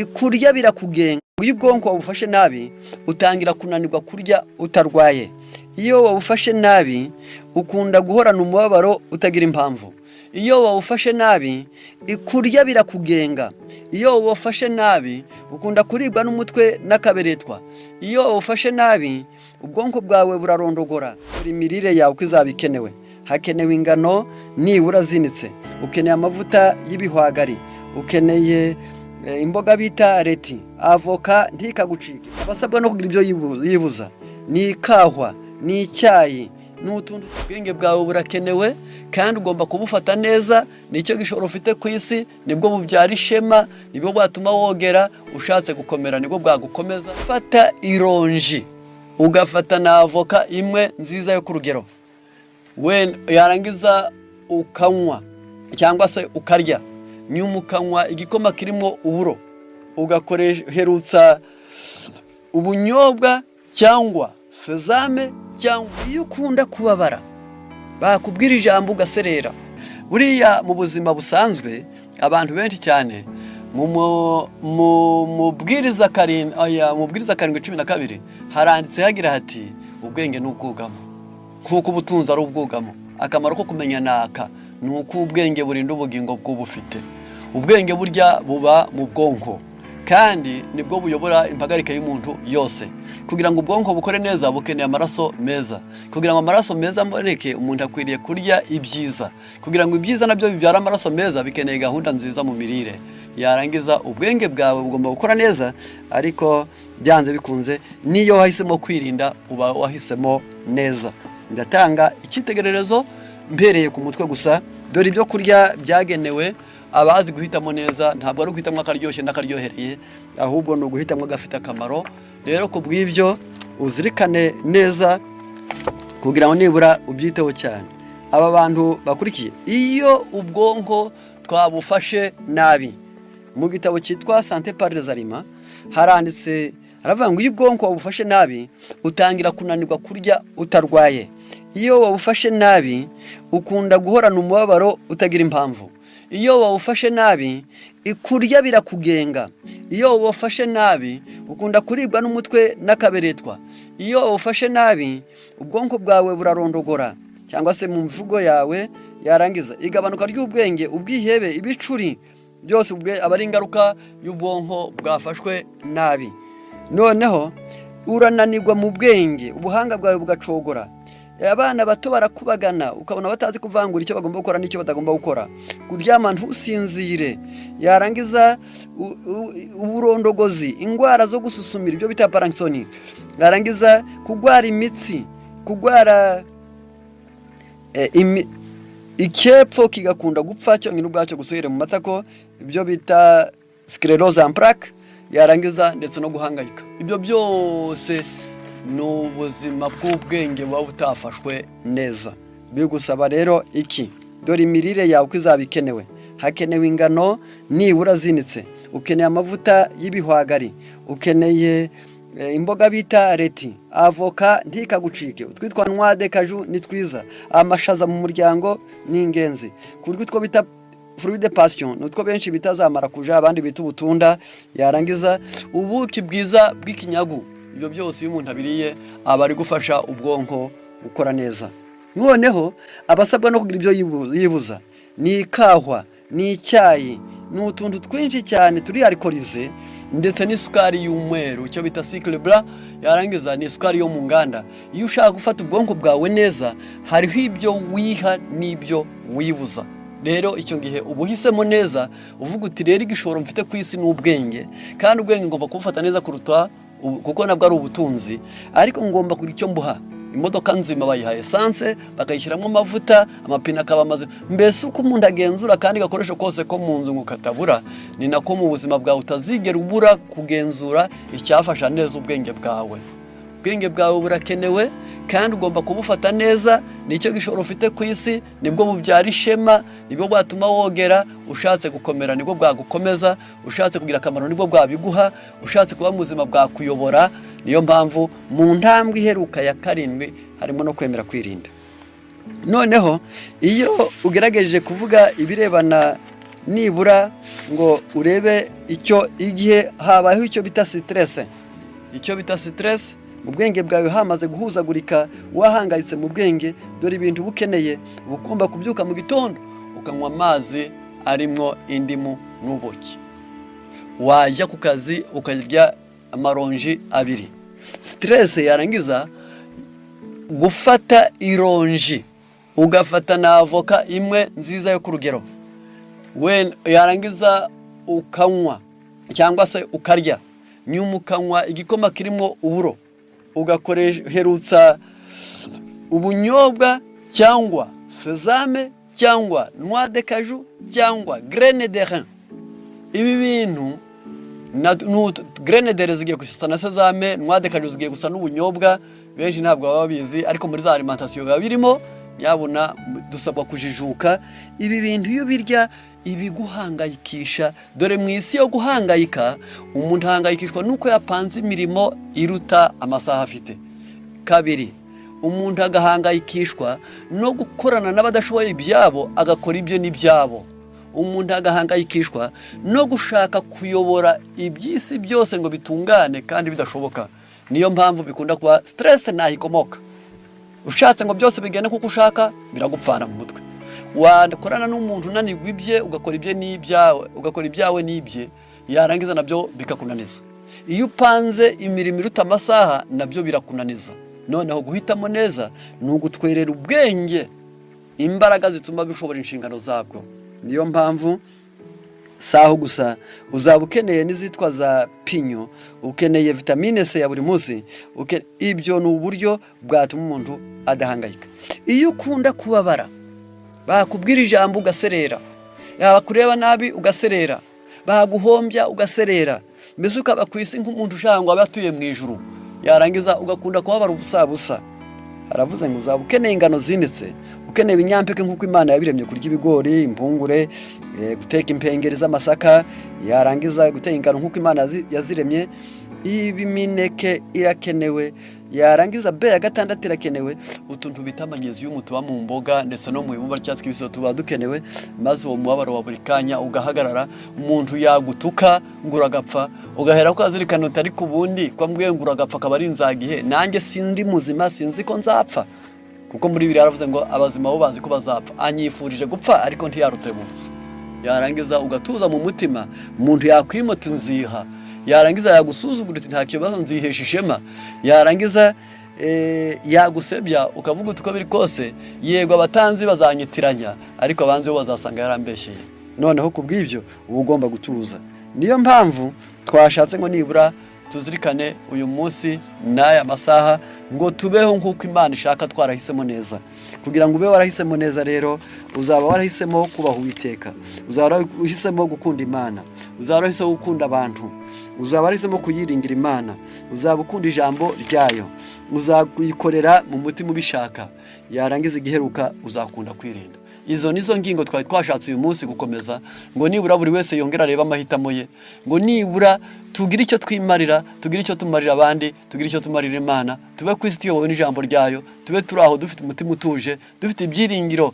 Kurya birakugenga. Iyo ubwonko wabufashe nabi, utangira kunanirwa kurya utarwaye. Iyo wabufashe nabi, ukunda guhorana umubabaro utagira impamvu. Iyo wawufashe nabi, kurya birakugenga. Iyo wawufashe nabi, ukunda kuribwa n'umutwe n'akaberetwa. Iyo wawufashe nabi, ubwonko bwawe burarondogora. Imirire yawe uko izaba ikenewe: hakenewe ingano nibura zinitse, ukeneye amavuta y'ibihwagari, ukeneye imboga bita laitue, avoka ntikagucike. Abasabwa no kugira ibyo yibuza ni ikahwa, ni icyayi, n'utundi. Ubwenge bwawe burakenewe kandi ugomba kubufata neza. Nicyo gishoro ufite ku isi, nibwo bubyara ishema, nibwo bwatuma wogera. Ushatse gukomera, nibwo bwagukomeza. Fata ironji, ugafata na avoka imwe nziza yo ku rugero, yarangiza ukanywa cyangwa se ukarya, nyuma ukanywa igikoma kirimo uburo, ugakoresherutsa ubunyobwa cyangwa sésame. Cyangwa iyo ukunda kubabara, bakubwira ijambo ugaserera. Buriya mu buzima busanzwe, abantu benshi cyane, mu Mubwiriza 7:12 haranditse hagira hati: "Ubwenge ni ubwugamo nk'uko ubutunzi ari ubwugamo." Akamaro ko kumenya naka ni uko ubwenge burinda ubugingo bw'ubufite. Ubwenge burya buba mu bwonko, kandi nibwo buyobora impagarike y'umuntu yose. Kugira ngo ubwonko bukore neza, bukeneye amaraso meza. Kugira ngo amaraso meza aboneke, umuntu akwiriye kurya ibyiza. Kugira ngo ibyiza nabyo bibyare amaraso meza, bikeneye gahunda nziza mu mirire. Yarangiza ubwenge bwawe bugomba gukora neza, ariko byanze bikunze, niyo wahisemo kwirinda, uba wahisemo neza. Ndatanga icyitegererezo mpereye ku mutwe gusa. Dore ibyo kurya byagenewe abazi guhitamo neza. Ntabwo ari uguhitamo akaryoshye n'akaryohereye, ahubwo ni uguhitamo agafite akamaro. Rero ku bw'ibyo, uzirikane neza kugira ngo nibura ubyiteho cyane. Aba bantu bakurikiye, iyo ubwonko twabufashe nabi, mu gitabo cyitwa Santé par les aliments haranditse, haravuga ngo: iyo ubwonko wabufashe nabi, utangira kunanirwa kurya utarwaye. Iyo wabufashe nabi, ukunda guhorana umubabaro utagira impamvu. Iyo wawufashe nabi, kurya birakugenga. Iyo wawufashe nabi, ukunda kuribwa n'umutwe n'akaberetwa. Iyo wawufashe nabi, ubwonko bwawe burarondogora, cyangwa se mu mvugo yawe, yarangiza igabanuka ry'ubwenge, ubwihebe, ibicuri, byose aba ari ingaruka y'ubwonko bwafashwe nabi. Noneho urananirwa mu bwenge, ubuhanga bwawe bugacogora. Abana bato barakubagana, ukabona batazi kuvangura icyo bagomba gukora n'icyo batagomba gukora. Kuryama ntusinzire, yarangiza uburondogozi, indwara zo gususumira, ibyo bita parkinson, yarangiza kurwara imitsi, kurwara icyepfo kigakunda gupfa cyonyine ubwacyo, gusubira mu matako, ibyo bita sclérose en plaques, yarangiza ndetse no guhangayika. Ibyo byose ni ubuzima bw'ubwenge buba butafashwe neza. Bigusaba rero iki? Dore imirire yawe uko izaba ikenewe: hakenewe ingano nibura zinitse, ukeneye amavuta y'ibihwagari, ukeneye imboga bita laitue, avoka ntikagucike, utwitwa noix de cajou ni twiza, amashaza mu muryango ni ingenzi, kurya utwo bita fruit de passion, ni utwo benshi bita za marakuja, abandi bita ubutunda, yarangiza ubuki bwiza bw'ikinyagu. Ibyo byose iyo umuntu abiriye, aba ari gufasha ubwonko gukora neza. Noneho abasabwa no kugira ibyo yibuza ni ikahwa, ni icyayi, ni utuntu twinshi cyane turi alcoolisé, ndetse n'isukari y'umweru, icyo bita sucre blanc, yarangiza ni isukari yo mu nganda. Iyo ushaka gufata ubwonko bwawe neza, hariho ibyo wiha n'ibyo wibuza. Rero icyo gihe uba uhisemo neza, uvuga uti: "Rero igishoro mfite ku isi ni ubwenge, kandi ubwenge ngomba kubufata neza kuruta kuko nabwo ari ubutunzi, ariko ngomba kugira icyo mbuha." Imodoka nzima bayiha essence, bakayishyiramo amavuta, amapine akaba mazima. Mbese uko umuntu agenzura kandi gakoresho kose ko mu nzu ngo katabura, ni nako mu buzima bwawe utazigera ubura kugenzura icyafasha neza ubwenge bwawe. Ubwenge bwawe burakenewe kandi ugomba kubufata neza. Nicyo gishoro ufite ku isi, nibwo bubyara ishema, nibwo bwatuma wogera. Ushatse gukomera, nibwo bwagukomeza. Ushatse kugira akamaro, nibwo bwabiguha. Ushatse kuba muzima, bwakuyobora. Niyo mpamvu mu ntambwe iheruka ya karindwi harimo no kwemera kwirinda. Noneho iyo ugerageje kuvuga ibirebana Nibura ngo urebe icyo igihe habayeho icyo bita stress, icyo bita stress mu bwenge bwawe, hamaze guhuzagurika, wahangayitse mu bwenge, dore ibintu uba ukeneye. Uba ugomba kubyuka mu gitondo ukanywa amazi arimo indimu n'ubuki, wajya ku kazi ukarya amaronji abiri. Stress yarangiza gufata ironji, ugafata na avoka imwe nziza yo ku rugero, we yarangiza ukanywa cyangwa se ukarya, nyuma ukanywa igikoma kirimo uburo, ugakoreherutsa ubunyobwa cyangwa sésame cyangwa noix de cajou cyangwa graine de riz. Ibi bintu na graine de riz zigiye gusa na sésame, noix de cajou zigiye gusa n'ubunyobwa. Benshi ntabwo baba babizi, ariko muri za alimentation biba birimo. Nyabuna dusabwa kujijuka. Ibi bintu iyo ubirya, ibiguhangayikisha, dore mu isi yo guhangayika, umuntu ahangayikishwa nuko yapanze imirimo iruta amasaha afite. Kabiri, umuntu agahangayikishwa no gukorana n'abadashoboye ibyabo, agakora ibyo n'ibyabo. Umuntu agahangayikishwa no gushaka kuyobora iby'isi byose ngo bitungane kandi bidashoboka. Niyo mpamvu bikunda kuba stress ntaho ikomoka. Ushatse ngo byose bigende kuko ushaka, biragupfana mu mutwe. Wakorana n'umuntu unanirwa ibye, ugakora ibye n'ibyawe, ugakora ibyawe n'ibye, yarangiza nabyo bikakunaniza. Iyo upanze imirimo iruta amasaha, nabyo birakunaniza. Noneho guhitamo neza ni ugutwerera ubwenge imbaraga zituma bishobora inshingano zabwo. Niyo mpamvu saho gusa, uzaba ukeneye n'izitwa za pignon, ukeneye vitamine C ya buri munsi. Ibyo ni uburyo bwatuma umuntu adahangayika. Iyo ukunda kubabara, bakubwira ijambo ugaserera, bakureba nabi ugaserera, baguhombya ugaserera, mbese ukaba ku isi nk'umuntu ushaka ngo abe atuye mu ijuru, yarangiza ugakunda kubabara ubusa busa, aravuze ngo uzaba ukeneye ingano zinitse, ukeneye ibinyampeke nk'uko Imana yabiremye: kurya ibigori, impungure, guteka impengeri z'amasaka, yarangiza guteka ingano nk'uko Imana yaziremye. Ibi mineke irakenewe, yarangiza B ya gatandatu irakenewe, utuntu bita magnésium tuba mu mboga ndetse no mu ibumba ry'icyatsi kibisi tuba dukenewe. Maze uwo mubabaro wa buri kanya ugahagarara. Umuntu yagutuka ngo uragapfa, ugahera ko azirikana uti: "Ariko ubundi ko ambwiye ngo uragapfa akaba ari inzagihe, nanjye sindi muzima, sinzi ko nzapfa?" Kuko muri Bibiliya yaravuze ngo abazima bo bazi ko bazapfa. Anyifurije gupfa ariko ntiyarutebutse. Yarangiza ugatuza mu mutima. Umuntu yakwimota nziha, yarangiza yagusuzugura uti: "Nta kibazo, nzihesha ishema." Yarangiza yagusebya, ukavuga uti: "Uko biri kose, yego abatanzi bazanyitiranya, ariko abanzi bo bazasanga yarambeshyeye." Noneho ku bw'ibyo uba ugomba gutuza. Niyo mpamvu twashatse ngo nibura tuzirikane uyu munsi n'aya masaha, ngo tubeho nk'uko Imana ishaka, twarahisemo neza. Kugira ngo ube warahisemo neza rero, uzaba warahisemo kubaha Uwiteka, uzaba warahisemo gukunda Imana, uzaba warahisemo gukunda abantu, uzaba warahisemo kuyiringira Imana, uzaba ukunda ijambo ryayo, uzayikorera mu mutima ubishaka, yarangiza igiheruka uzakunda kwirinda. Izo nizo ngingo twari twashatse uyu munsi gukomeza, ngo nibura buri wese yongere arebe amahitamo ye, ngo nibura tugire icyo twimarira, tugire icyo tumarira abandi, tugire icyo tumarira Imana, tube ku isi tuyobowe n'ijambo ryayo, tube turi aho dufite umutima utuje, dufite ibyiringiro.